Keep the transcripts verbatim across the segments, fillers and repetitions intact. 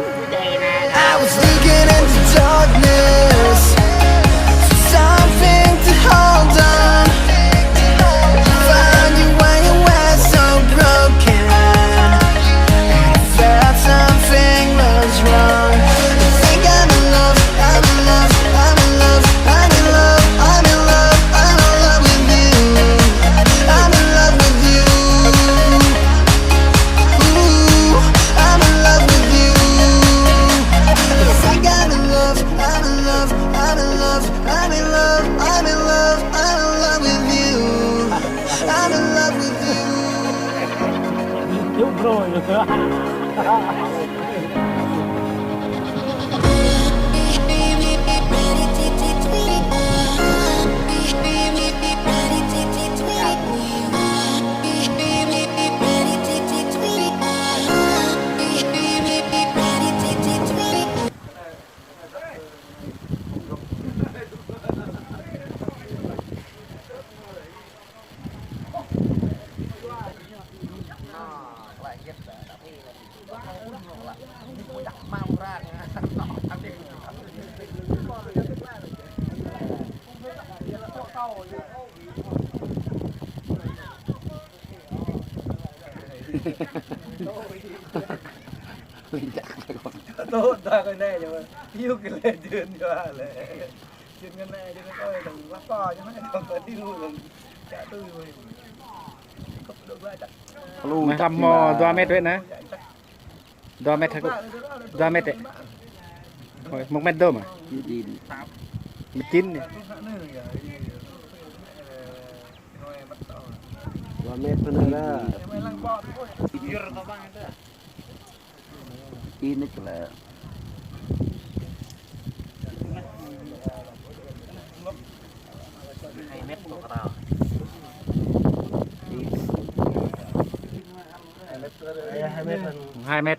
I was looking into darkness for something to hold on. Find you when you were so broken. And I felt something was wrong. I think I'm in love, I'm in love, I'm in love, I'm in love, I'm in love, I'm in love with you. I'm in love with you. Ooh, I'm in love with you. I think I'm in love, I'm in love, I'm in love, I'm in love, I'm in love, I'm in love with you. I'm in love with you. Tụt ta kơ anai ñu. Iu kơ lĕ jun ñu lĕ. Jun kơ anai, jun kơ anai, dong lăp kơ ñu anai, dong kơ diu, dong. Čă tui wơi. Kơ dŏ glăi čă. Mă hlăm mơ̆ dua met wơ̆t anai. Dua met hă kơ? Dua met yơh. Ôi, một mét dôm à? Mét chín nè. Dua met pơ anai lah. Ini kơ lĕ. Hai met kơ ta. Hai met.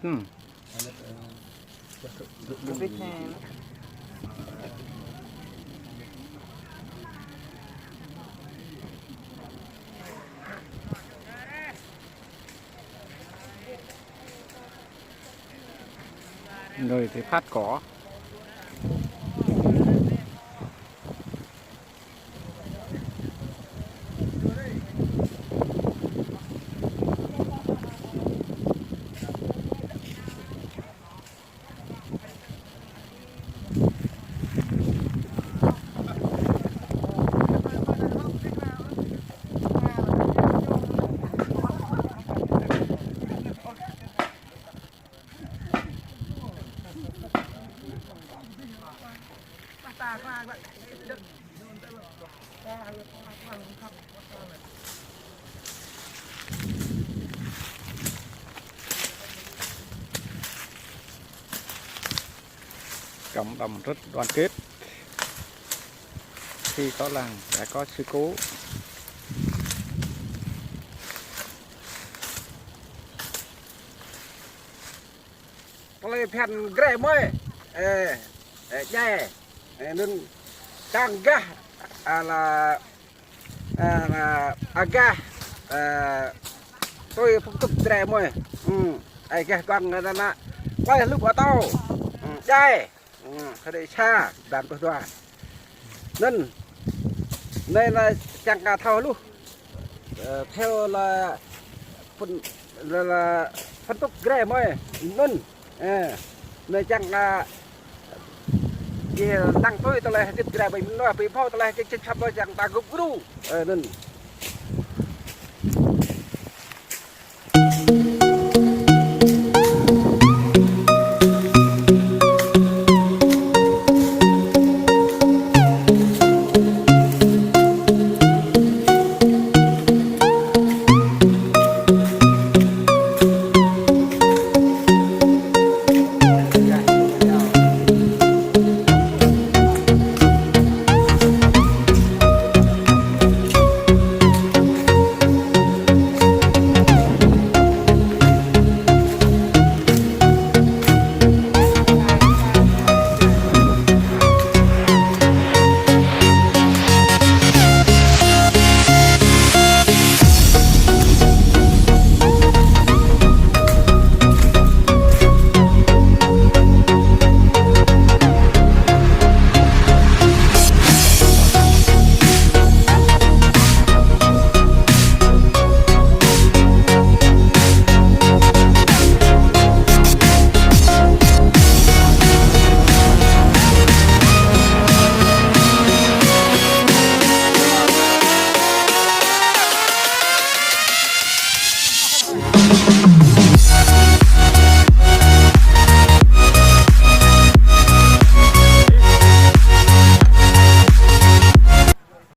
Người thì phát cỏ. Cộng đồng rất đoàn kết. Khi có làng đã có sự cố. Tơlơi phiăn grĕ mơi. Ơ, ơ, djai. Ơ, anŭn čang gah, a, la, a, la, a gah, ơ, tui phung tŭk grĕ mơi. Ư, ai gah guang anŭn anŭn. Klai lŭk atâo. Ư, djai. Ư, hơdai sa, dan pơh dua. Anŭn. Anai la čang ka thâo lu. Ơ, theo la phun, la, la phun tŭk grĕ mơi. Anŭn. Ơ, anai čang ka, ơ, dăng tui tơlơi hơdip grĕ ƀơi mơnuih, ƀơi phao tơlơi hơdip čĕ čăp mơi čang ta gŭp gru. Ơ, anŭn.